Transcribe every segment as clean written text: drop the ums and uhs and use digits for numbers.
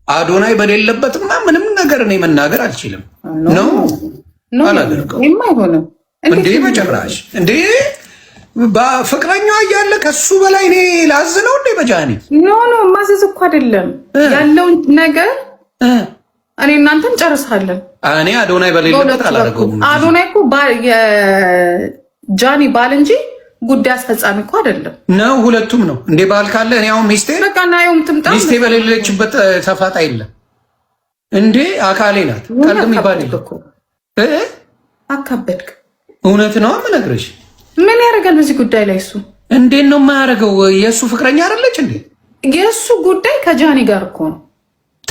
አዶናይ በሌለበትማ ምንም ነገር እኔ መናገር አልችልም። No፣ አላደርገውም። አይሆንም። እንዴ በጭራሽ እንዴ! ፍቅረኛዋ እያለ ከሱ በላይ እኔ ላዝ ነው እንዴ በጃኒ? No፣ ማዘዝ እኮ አይደለም፣ ያለውን ነገር እኔ እናንተን ጨርሳለን። እኔ አዶናይ በሌለበት አላደርገውም። አዶናይ እኮ የጃኒ ባል እንጂ ጉዳይ አስፈጻሚ እኮ አይደለም። ነው፣ ሁለቱም ነው እንዴ። ባል ካለ እኔ አሁን ሚስቴ በቃ ናየውም ትምጣ። ሚስቴ በሌለችበት ተፋጣ የለም እንዴ፣ አካሌ ናት። ቀልድ የሚባል የለም። አካበድክ። እውነት ነው የምነግርሽ። ምን ያደርጋል በዚህ ጉዳይ ላይ እሱ? እንዴት ነው የማያደርገው? የእሱ ፍቅረኛ አይደለች እንዴ? የእሱ ጉዳይ ከጃኒ ጋር እኮ ነው።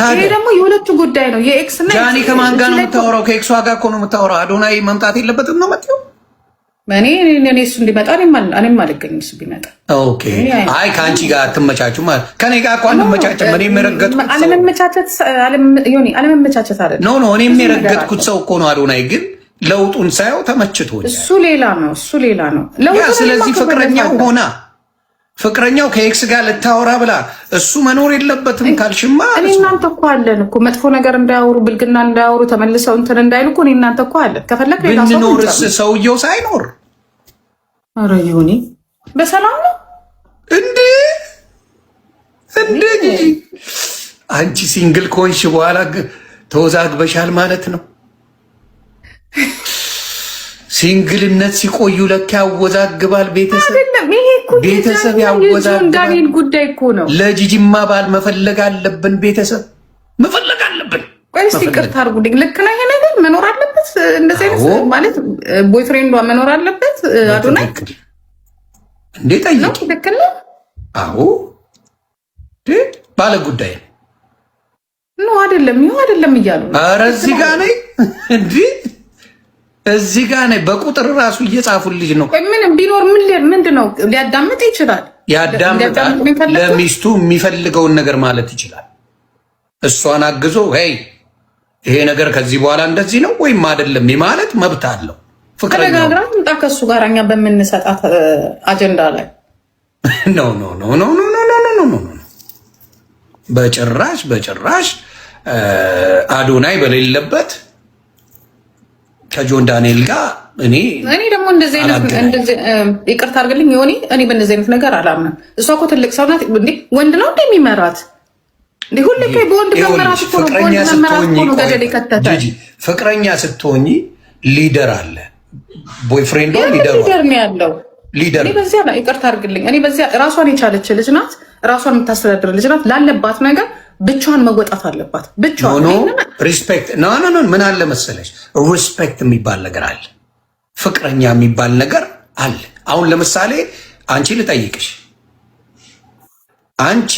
ይሄ ደግሞ የሁለቱ ጉዳይ ነው። የ ex እና ጃኒ ከማን ጋር ነው የምታወራው? ከ ex ዋ ጋር እኮ ነው የምታወራው። አዶናይ መምጣት የለበትም ነው መጥተው። እኔ እሱ እንዲመጣ እኔም አልገኝም። እሱ ቢመጣ Okay። አይ፣ ከአንቺ ጋር አትመቻቹም ማለት ከኔ ጋር እኮ አንመቻችም። እኔም የረገጥኩት አለመመቻቸት አለመመቻቸት አይደለም። No፣ እኔም የረገጥኩት ሰው እኮ ነው አዶናይ፣ ግን ለውጡን ሳየው ተመችቶኛል። እሱ ሌላ ነው፣ እሱ ሌላ ነው። ስለዚህ ፍቅረኛው ሆና ፍቅረኛው ከ ex ጋር ልታወራ ብላ እሱ መኖር የለበትም ካልሽማ እኔ እናንተ እኮ አለን እኮ፣ መጥፎ ነገር እንዳያወሩ፣ ብልግና እንዳያወሩ፣ ተመልሰው እንትን እንዳይሉ እኮ እኔ እናንተ እኮ አለን። ከፈለግ ሌላ ሰው ብንኖርስ ሰውየው ሳይኖር? ኧረ ይሁኒ፣ በሰላም ነው እንዴ? እንዴ፣ አንቺ single ከሆንሽ በኋላ ተወዛግበሻል ማለት ነው። Single ነት ሲቆዩ ለካ ያወዛግባል። ቤተሰብ ቤተሰብ ያወዛግባል። ጉዳይ እኮ ነው። ለጂጂማ ባል መፈለግ አለብን። ቤተሰብ መፈለግ አለብን። ቆይ እስኪ ይቅርታ አድርጉልኝ። ልክ ነው፣ ይሄ ነገር መኖር አለበት። እንደዚህ አይነት ማለት boyfriend ዷ መኖር አለበት። አዶናይ እንዴ ጠይቂ። ልክ ነው። አዎ፣ ባለ ጉዳይ ነው። አይደለም፣ ይኸው አይደለም እያሉ ነው። ኧረ እዚህ ጋር ነኝ፣ እንዲህ እዚህ ጋር ነኝ። በቁጥር ራሱ እየጻፉልሽ ነው። ምንም ቢኖር ምን ምንድን ነው፣ ሊያዳምጥ ይችላል። ያዳምጣል። ለሚስቱ የሚፈልገውን ነገር ማለት ይችላል። እሷን አግዞ hey፣ ይሄ ነገር ከዚህ በኋላ እንደዚህ ነው ወይም አይደለም ማለት መብት አለው። ተነጋግራ ትምጣ ከእሱ ጋር እኛ በምንሰጣት አጀንዳ ላይ። No, no, no, no, no, no, no, no, no፣ በጭራሽ በጭራሽ። አዶናይ በሌለበት ከጆን ዳንኤል ጋር እኔ እኔ ደግሞ እንደዚህ አይነት፣ ይቅርታ አድርግልኝ ዮኒ፣ እኔ በእንደዚህ አይነት ነገር አላምንም። እሷ እኮ ትልቅ ሰው ናት። እንዴ ወንድ ነው እንደ የሚመራት እንዴ? ሁሌ እኮ በወንድ መመራት እኮ ነው፣ በወንድ መመራት እኮ ነው ገደል የከተተ። ፍቅረኛ ስትሆኚ leader አለ፣ boyfriend leader leader ነው ያለው። Leader። እኔ በዚያ ይቅርታ አድርግልኝ፣ እኔ በዚያ ራሷን የቻለች ልጅ ናት። ራሷን የምታስተዳድር ልጅ ናት። ላለባት ነገር ብቻዋን መወጣት አለባት። ብቻዋን። No, respect፣ no, no, no። ምን አለ መሰለሽ፣ respect የሚባል ነገር አለ፣ ፍቅረኛ የሚባል ነገር አለ። አሁን ለምሳሌ አንቺ ልጠይቅሽ፣ አንቺ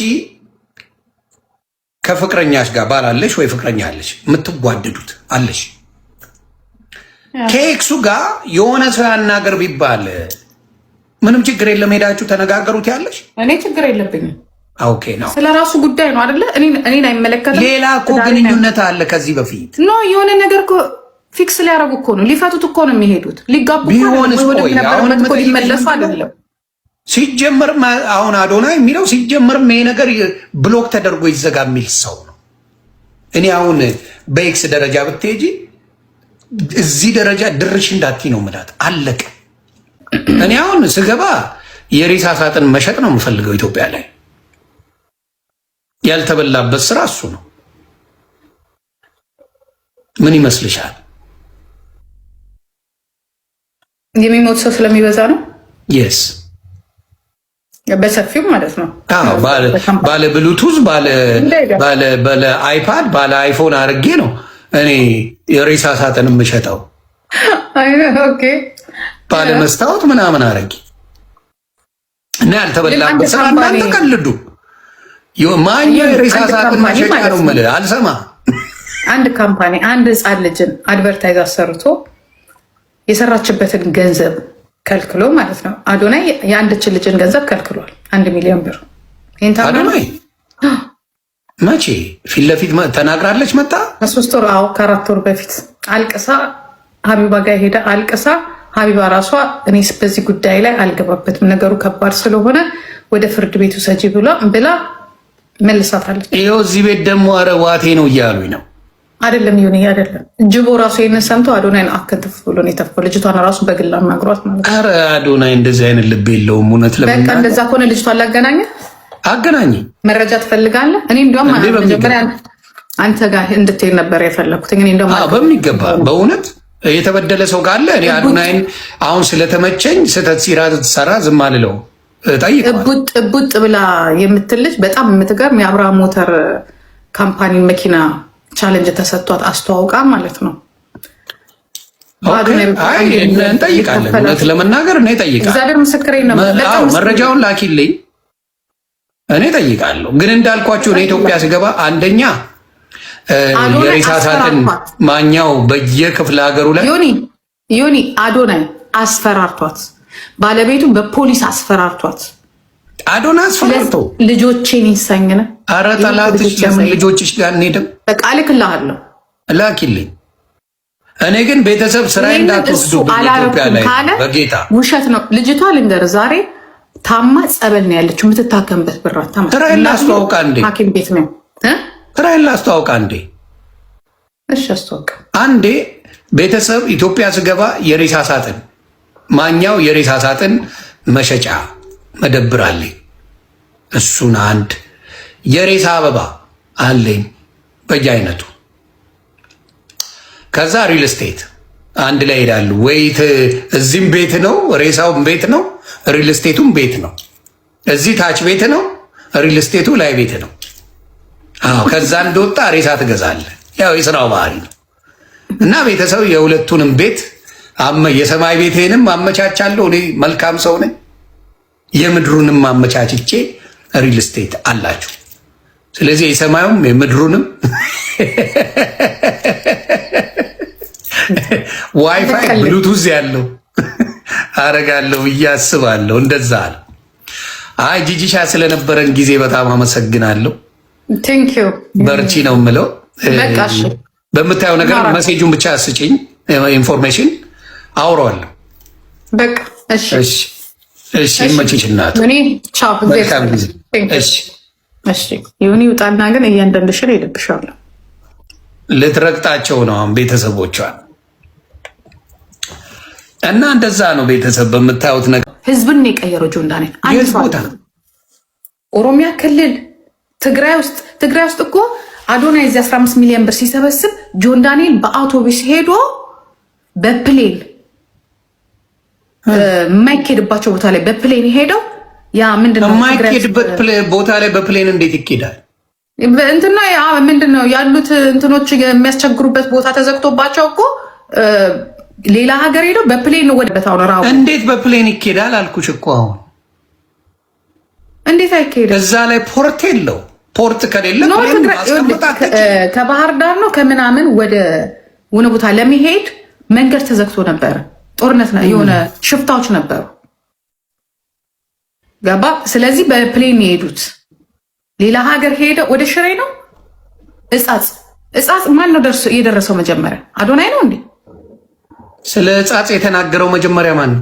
ከፍቅረኛሽ ጋር፣ ባል አለሽ ወይ ፍቅረኛ አለሽ፣ የምትጓደዱት አለሽ፣ ከ ex ኡ ጋር የሆነ ሰው ያናገር ቢባል ምንም ችግር የለም ሄዳችሁ ተነጋገሩት ያለሽ? እኔ ችግር የለብኝም። Okay ነው። ስለ ራሱ ጉዳይ ነው አይደለ? እኔን አይመለከትም። ሌላ እኮ ግንኙነት አለ ከዚህ በፊት። No፣ የሆነ ነገር እኮ fix ሊያደርጉ እኮ ነው፣ ሊፈቱት እኮ ነው የሚሄዱት። ሊጋቡ ቢሆንስ? ቆይ አሁን እኮ ሊመለሱ አይደለም። ሲጀመር አሁን አዶናይ የሚለው ሲጀመርም ይሄ ነገር block ተደርጎ ይዘጋ የሚል ሰው ነው። እኔ አሁን በ ex ደረጃ ብትሄጂ እዚህ ደረጃ ድርሽ እንዳትዪ ነው የምላት። አለቀ። እኔ አሁን ስገባ የሬሳ ሳጥን መሸጥ ነው የምፈልገው ኢትዮጵያ ላይ። ያልተበላበት ስራ እሱ ነው። ምን ይመስልሻል? የሚሞት ሰው ስለሚበዛ ነው። Yes። በሰፊው ማለት ነው። ባለ ብሉቱዝ፣ ባለ iPad፣ ባለ iPhone አድርጌ ነው እኔ የሬሳ ሳጥን የምሸጠው። ባለ መስታወት ምናምን አድርጌ እና ያልተበላበት ስራ እናንተ ቀልዱ። ማኛው የሬሳ ሳጥን መሸጫ ነው የምልህ። አልሰማ። አንድ company አንድ ህፃን ልጅን advertise አሰርቶ የሰራችበትን ገንዘብ ከልክሎ ማለት ነው። አዶናይ የአንድችን ልጅን ገንዘብ ከልክሏል። 1 ሚሊዮን ብር። አዶናይ መቼ ፊት ለፊት ተናግራለች? መጣ። ከ3 ወር፣ አዎ፣ ከ4 ወር በፊት አልቅሳ ሀቢባ ጋር ሄዳ አልቅሳ ሀቢባ ራሷ እኔ በዚህ ጉዳይ ላይ አልገባበትም፣ ነገሩ ከባድ ስለሆነ ወደ ፍርድ ቤቱ ሰጂ ብላ መልሳታለች። ይኸው እዚህ ቤት ደግሞ ኧረ ዋቴ ነው እያሉኝ ነው። አይደለም ይሁን አይደለም። ጅቦ ራሱ ይሄንን ሰምቶ አዶናይን አከንትፍ ብሎ ነው የተፋው። ልጅቷን ራሱ በግል አናግሯት ማለት ነው። ኧረ አዶናይ እንደዚህ አይነት ልብ የለውም። እውነት በቃ እንደዛ ከሆነ ልጅቷን ላገናኘ አገናኝ። መረጃ ትፈልጋለህ? እኔ እንዲያውም መጀመሪያ አንተ ጋር እንድትሄድ ነበር የፈለኩት። እኔ እንዲያውም በሚገባ በእውነት የተበደለ ሰው ካለ እኔ አዶናይን አሁን ስለተመቸኝ ስህተት ሲሰራ ዝም አልለው፣ እጠይቀዋለሁ። እቡጥ እቡጥ ብላ የምትልጅ በጣም የምትገርም የአብርሃም ሞተር company መኪና challenge ተሰጥቷት አስተዋውቃ ማለት ነው። እንጠይቃለን። እውነት ለመናገር እኔ እጠይቃለሁ። እግዚአብሔር ምስክሬ ነው። መረጃውን ላኪልኝ፣ እኔ እጠይቃለሁ። ግን እንዳልኳቸው እኔ ኢትዮጵያ ስገባ አንደኛ የሬሳ ሳጥን ማኛው በየክፍለ ሀገሩ ላይ ዮኒ ዮኒ አዶናይ አስፈራርቷት፣ ባለቤቱ በፖሊስ አስፈራርቷት፣ አዶናይ አስፈራርቶ ልጆቼን ይሰኝነ። አረ ጠላትሽ ለምን ልጆችሽ ጋር እንሄድም? በቃ እልክልሃለሁ፣ ላኪልኝ። እኔ ግን ቤተሰብ ስራ እንዳትወስዱ ኢትዮጵያ ላይ በጌታ ውሸት ነው። ልጅቷ ልንገር፣ ዛሬ ታማ ጸበል ነው ያለችው፣ የምትታከምበት ብራት ስራዬን ላስተዋውቅ አንዴ፣ ሐኪም ቤት ነው። ስራዬን ላስተዋውቅ አንዴ። እሺ አስተዋውቅ አንዴ። ቤተሰብ ኢትዮጵያ ስገባ የሬሳ ሳጥን ማኛው የሬሳ ሳጥን መሸጫ መደብር አለኝ። እሱን አንድ የሬሳ አበባ አለኝ በየአይነቱ። ከዛ real estate አንድ ላይ ሄዳሉ። ወይ እዚህም ቤት ነው፣ ሬሳውም ቤት ነው፣ real estate ኡም ቤት ነው። እዚህ ታች ቤት ነው፣ real estate ኡ ላይ ቤት ነው። አዎ፣ ከዛ እንደወጣ ሬሳ ትገዛለህ። ያው የስራው ባህሪ ነው። እና ቤተሰብ የሁለቱንም ቤት የሰማይ ቤቴንም አመቻቻለሁ። እኔ መልካም ሰው ነኝ። የምድሩንም አመቻችቼ real estate አላችሁ። ስለዚህ የሰማዩም የምድሩንም WiFi Bluetooth ያለው አረጋለሁ ብዬ አስባለሁ። እንደዛ አለ። አይ ጂጂሻ፣ ስለነበረን ጊዜ በጣም አመሰግናለሁ። በርቺ ነው የምለው። በምታየው ነገር message ኡን ብቻ ስጭኝ፣ information አውረዋለሁ። በቃ እሺ፣ እሺ፣ ይመችሽ እናቱ። መልካም ጊዜ። እሺ፣ እሺ። ይሁን ይውጣና ግን እያንዳንድሽን ይልብሻለሁ። ልትረግጣቸው ነው አሁን ቤተሰቦቿን እና እንደዛ ነው ቤተሰብ በምታዩት ነገር ህዝብን የቀየረው ጆን ዳንኤል አንድ ቦታ ኦሮሚያ ክልል ትግራይ ውስጥ እኮ አዶናይ እዚህ 15 ሚሊዮን ብር ሲሰበስብ ጆን ዳንኤል በአውቶቡስ ሄዶ በ plane የማይኬድባቸው ቦታ ላይ በ plane ሄደው ያ ምንድነው የማይኬድበት ቦታ ላይ በ plane እንዴት ይኬዳል? እንትና ምንድነው ያሉት እንትኖች የሚያስቸግሩበት ቦታ ተዘግቶባቸው እኮ ሌላ ሀገር ሄደው በ plane ነው ወደ ቦታው ነው። እንዴት በ plane ይኬዳል አልኩሽ እኮ አሁን። እንዴት አይኬድም? እዛ ላይ port የለው። Port ከሌለ ከባህር ዳር ነው ከምናምን ወደ ሆነ ቦታ ለመሄድ መንገድ ተዘግቶ ነበረ። ጦርነት የሆነ ሽፍታዎች ነበሩ። ገባ። ስለዚህ በ plane የሄዱት ሌላ ሀገር ሄደ። ወደ ሽሬ ነው እጻጽ እጻጽ ማን ነው የደረሰው? መጀመሪያ አዶናይ ነው እንዴ? ስለ እጻጽ የተናገረው መጀመሪያ ማን ነው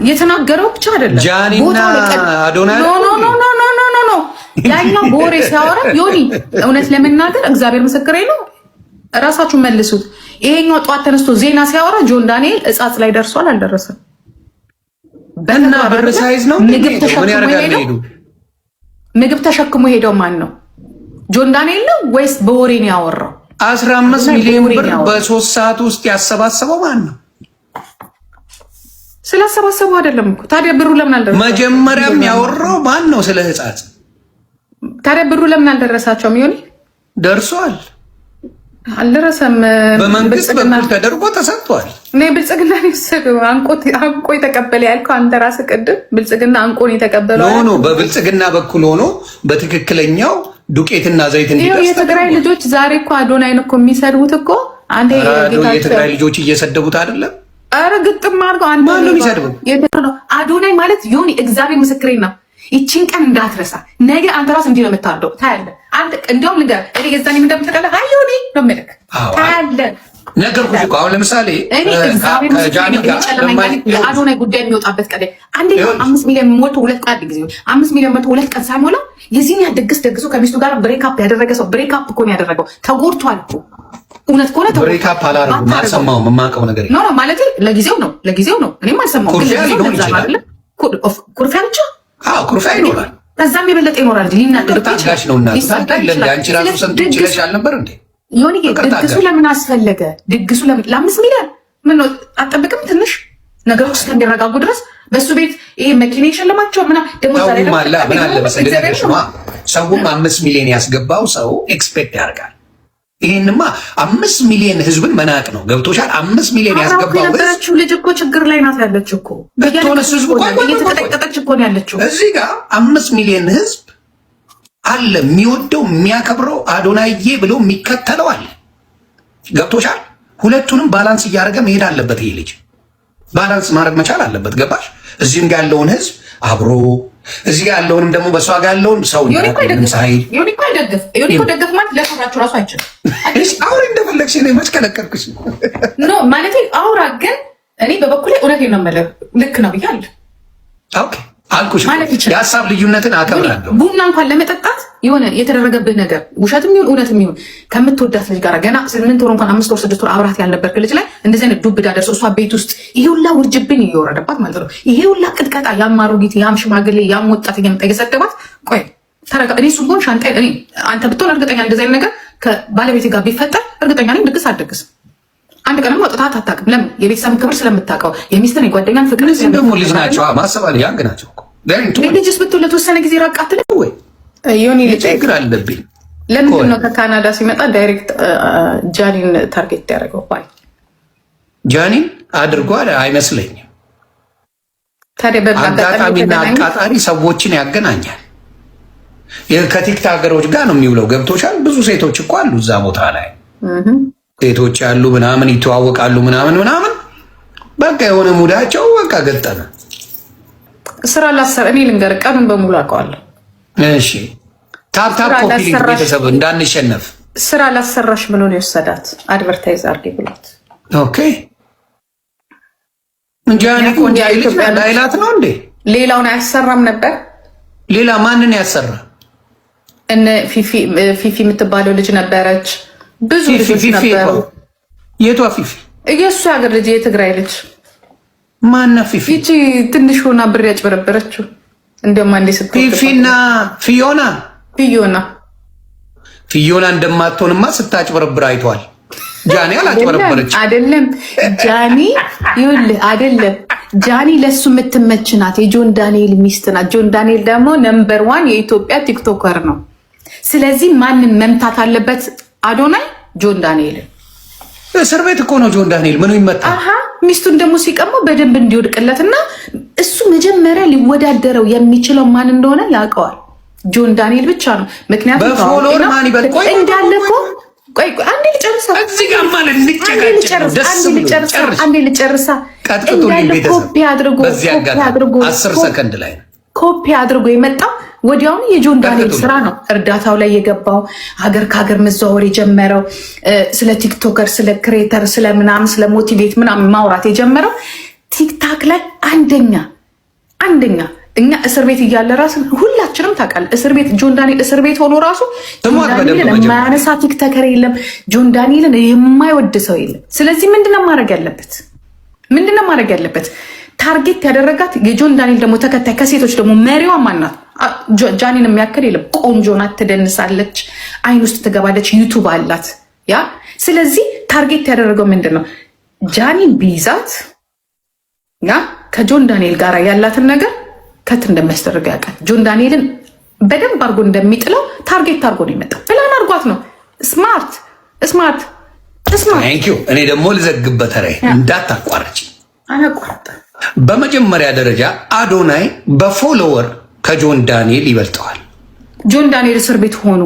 የተናገረው? ብቻ አይደለም ጃኒና አዶናይ። No, no, no, no, no, no, no፣ ያኛው በወሬ ሲያወራ ዮኒ፣ እውነት ለመናገር እግዚአብሔር ምስክሬ ነው። እራሳችሁ መልሱት። ይሄኛው ጠዋት ተነስቶ ዜና ሲያወራ ጆን ዳንኤል እጻጽ ላይ ደርሷል አልደረሰም? እና ብር ሳይዝ ነው ምግብ ተሸክሞ ሄደው ምግብ ተሸክሞ ሄደው ማን ነው? ጆን ዳንኤል ነው ወይስ በወሬ ነው ያወራው? 15 ሚሊዮን ብር በ3 ሰዓት ውስጥ ያሰባሰበው ማን ነው? ስላሰባሰበው አይደለም እኮ። ታዲያ ብሩ ለምን አልደረሳቸውም? መጀመሪያም ያወራው ማን ነው ስለ ህጻጽ? ታዲያ ብሩ ለምን አልደረሳቸውም? ዮኒ። ደርሷል። አልደረሰም። በመንግስት በኩል ተደርጎ ተሰጥቷል። እኔ ብልጽግና የወሰደው አንቆ የተቀበለ ያልከው አንተ ራስህ ቅድም ብልጽግና አንቆን የተቀበለው። No, no፣ በብልጽግና በኩል ሆኖ በትክክለኛው ዱቄትና ዘይት እንዲደርስ። የትግራይ ልጆች ዛሬ እኮ አዶናይን እኮ የሚሰድቡት እኮ አንዴ የትግራይ ልጆች እየሰደቡት አይደለም። ኧረ ግጥም አድርገው አንተ ማን ነው የሚሰድበው? አዶናይ ማለት ዮኒ፣ እግዚአብሔር ምስክሬ ነው። ይቺን ቀን እንዳትረሳ። ነገ አንተ ራስ እንዲህ ነው የምታወርደው። ታያለህ። አንተ እንዲያውም ልንገርህ፣ እኔ የዛኔ እንደምትቀለ አይ ዮኒ ነው የምልህ። ታያለህ። ነገርኩሽ እኮ። አሁን ለምሳሌ ከጃኒ ጋር የአዶናይ ጉዳይ የሚወጣበት ቀን አንዴ 5 ሚሊዮን ሞልቶ 2 ቀን ጊዜ 5 ሚሊዮን ሞልቶ 2 ቀን ሳይሞላ የዚህን ያህል ድግስ ደግሶ ከሚስቱ ጋር break up ያደረገ ሰው፣ break up እኮ ነው ያደረገው። ተጎድቷል እኮ፣ እውነት ከሆነ። Break up አላደረጉም። አልሰማሁም። የማውቀው ነገር No, ማለት ለጊዜው ነው፣ ለጊዜው ነው። እኔም አልሰማሁም። ኩርፊያ ሊሆን ይችላል። ኩርፊያ ብቻ። አዎ፣ ኩርፊያ ይኖራል። ከዛም የበለጠ ይኖራል። ሊናደድ ታጋሽ ነው። እና አንቺ ራሱ ሰምቶ ይችላል አልነበር እንዴ? ዮኒ፣ ድግሱ ለምን አስፈለገ? ድግሱ ለምን ለ5 ሚሊዮን? ምን ነው አጠብቅም? ትንሽ ነገሮች እስከሚረጋጉ ድረስ በሱ ቤት ይሄ መኪና የሸለማቸው ምናምን ደግሞ ምን አለ መሰለሽ፣ ሰውም 5 ሚሊዮን ያስገባው ሰው expect ያደርጋል። ይሄንማ 5 ሚሊዮን ህዝብን መናቅ ነው። ገብቶሻል? 5 ሚሊዮን ያስገባው ህዝብ የነበረችው ልጅ እኮ ችግር ላይ ናት ያለችው እኮ። ብትሆንስ ህዝቡ እየተቀጠቀጠች እኮ ነው ያለችው። እዚህ ጋር 5 ሚሊዮን ህዝብ አለ፣ የሚወደው፣ የሚያከብረው፣ አዶናዬ ብሎ የሚከተለው አለ። ገብቶሻል? ሁለቱንም balance እያደረገ መሄድ አለበት። ይሄ ልጅ balance ማድረግ መቻል አለበት። ገባሽ? እዚህም ጋር ያለውን ህዝብ አብሮ እዚህ ጋር ያለውንም ደግሞ በእሷ ጋር ያለውን ሰው ሳይል ዮኒ እኮ ደገፍ ማለት ሊያሰራችሁ ራሱ አይችልም። አውሪ እንደፈለግሽ፣ እኔ መች ከለከልኩሽ? No፣ ማለት አውራ፣ ግን እኔ በበኩሌ እውነቴን ነው የምልህ፣ ልክ ነው ብያለሁ። Okay አልኩሽ፣ የሀሳብ ልዩነትን አከብራለሁ። ቡና እንኳን ለመጠጣት የሆነ የተደረገብህ ነገር ውሸትም ይሁን እውነትም ይሁን ከምትወዳት ልጅ ጋር ገና 8 ወር እንኳን 5 ወር 6 ወር አብራት ያልነበርክ ልጅ ላይ እንደዚህ አይነት ዱብ እዳ ደርሶ እሷ ቤት ውስጥ ይሄ ሁላ ውርጅብኝ እየወረደባት ማለት ነው። ይሄ ሁላ ቅጥቀጣ፣ ያም አሮጊት፣ ያም ሽማግሌ፣ ያም ወጣት እየመጣ እየሰደባት፣ ቆይ ተረጋ። እኔ እሱን ብሆን ሻንጣ፣ እኔ አንተ ብትሆን እርግጠኛ እንደዚህ አይነት ነገር ከባለቤቴ ጋር ቢፈጠር እርግጠኛ ነኝ ድግስ አልደግስም። አንድ ቀንም ወጥታት አታውቅም። ለምን? የቤተሰብን ክብር ስለምታውቀው፣ የሚስትን የጓደኛን ፍቅር። ደግሞ ልጅ ናቸው፣ ማሰብ young ናቸው። ልጅስ ብትሆን ለተወሰነ ጊዜ ራቅ አትልም ወይ? ዮኒ። ችግር አለብኝ። ለምንድን ነው ከካናዳ ሲመጣ direct ጃኒን target ያደረገው? Why? ጃኒን አድርጓል አይመስለኝም። ታዲያ አጋጣሚና አቃጣሪ ሰዎችን ያገናኛል። ከ TikToker ኦች ጋር ነው የሚውለው። ገብቶሻል? ብዙ ሴቶች እኮ አሉ እዛ ቦታ ላይ፣ ሴቶች ያሉ ምናምን ይተዋወቃሉ ምናምን ምናምን፣ በቃ የሆነ mood ኣቸው በቃ ገጠመ። ስራ ላሰር እኔ ልንገር፣ ቀኑን በሙሉ አውቀዋለሁ። እሺ፣ tap tap copy link ቤተሰብ እንዳንሸነፍ። ስራ ላሰራሽ ብሎ ነው የወሰዳት፣ advertise አድርጌ ብሏት። Okay፣ እንጂ እኔ ቆንጆ ልጅ ላይላት ነው እንዴ? ሌላውን አያሰራም ነበር። ሌላ ማንን ያሰራ? እነ ፊፊ የምትባለው ልጅ ነበረች። ብዙ ልጆች ነበሩ። የቷ ፊፊ? የእሱ ሀገር ልጅ፣ የትግራይ ልጅ። ማና ፊፊ? ይቺ ትንሽ ሆና ብር ያጭበረበረችው። እንደውም አንዴ ስትወድ ፊፊና ፊዮና። ፊዮና። ፊዮና እንደማትሆንማ ስታጭበረብር አይቷል። ጃኒ አላጭበረበረች። አይደለም ጃኒ፣ ይኸውልህ፣ አይደለም ጃኒ ለሱ የምትመች ናት። የጆን ዳንኤል ሚስት ናት። ጆን ዳንኤል ደግሞ number one የኢትዮጵያ TikToker ነው። ስለዚህ ማንን መምታት አለበት? አዶናይ ጆን ዳንኤልን። እስር ቤት እኮ ነው ጆን ዳንኤል፣ ምኑ ይመታል? አሀ፣ ሚስቱን ደግሞ ሲቀማው በደንብ እንዲወድቅለትና እሱ መጀመሪያ ሊወዳደረው የሚችለው ማን እንደሆነ ያውቀዋል። ጆን ዳንኤል ብቻ ነው። ምክንያቱም በ follower ማን ይበልጥ? ቆይ። እንዳለ እኮ ቆይ ቆይ፣ አንዴ ልጨርሳ። እዚህ ጋር ማለት እንጨቃጨቅ ነው። ደስ ብሎ ጨርሽ። አንዴ ልጨርሳ። ቀጥቅጡልኝ እንዳለ ቤተሰብ። ኮፒ አድርጎ በዚህ ኮፒ አጋጣሚ አድርጎ 10 ሰከንድ ላይ ነው። ኮፒ አድርጎ የመጣው ወዲያውኑ የጆን ዳንኤል ቀጥቅጡልኝ። ስራ ነው። እርዳታው ላይ የገባው፣ ሀገር ከሀገር መዘዋወር የጀመረው፣ ስለ TikToker፣ ስለ creator፣ ስለ ምናምን፣ ስለ motivate ምናምን ማውራት የጀመረው TikTok ላይ አንደኛ አንደኛ እኛ እስር ቤት እያለ ራሱ ሁላችንም ታውቃለህ፣ እስር ቤት ጆን ዳንኤል እስር ቤት ሆኖ ራሱ ጆን ስሟት በደንብ ዳንኤልን መጀመሪያ። የማያነሳ TikToker የለም። ጆን ዳንኤልን የማይወድ ሰው የለም። ስለዚህ ምንድነው ማድረግ ያለበት? ምንድነው ማድረግ ያለበት? Target ያደረጋት የጆን ዳንኤል ደግሞ ተከታይ ከሴቶች ደግሞ መሪዋ ማናት? ጃኒን የሚያክል የለም። ቆንጆ ናት፣ ትደንሳለች፣ አይን ውስጥ ትገባለች፣ YouTube አላት። Yeah፣ ስለዚህ target ያደረገው ምንድን ነው? ጃኒን ቢይዛት yeah ከጆን ዳንኤል ጋር ያላትን ነገር cut እንደሚያስደርገው ያውቃል። ጆን ዳንኤልን በደንብ አድርጎ እንደሚጥለው target አድርጎ ነው የመጣው። ፕላን አድርጓት ነው። Smart, smart, smart። Thank you። እኔ ደግሞ ልዘግበት ላይ እንዳታቋርጭ። አላቋርጥም። በመጀመሪያ ደረጃ አዶናይ በ follower ከጆን ዳንኤል ይበልጠዋል። ጆን ዳንኤል እስር ቤት ሆኖ?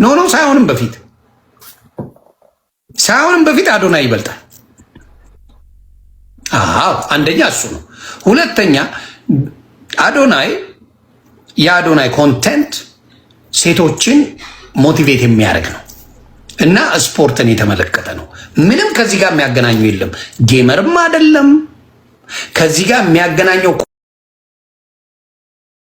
No, no፣ ሳይሆንም በፊት አዶናይ ይበልጣል። አዎ፣ አንደኛ እሱ ነው። ሁለተኛ አዶናይ፣ የአዶናይ content ሴቶችን motivate የሚያደርግ ነው። እና ስፖርትን የተመለከተ ነው። ምንም ከዚህ ጋር የሚያገናኘው የለም። Gamer ም አይደለም። ከዚህ ጋር የሚያገናኘው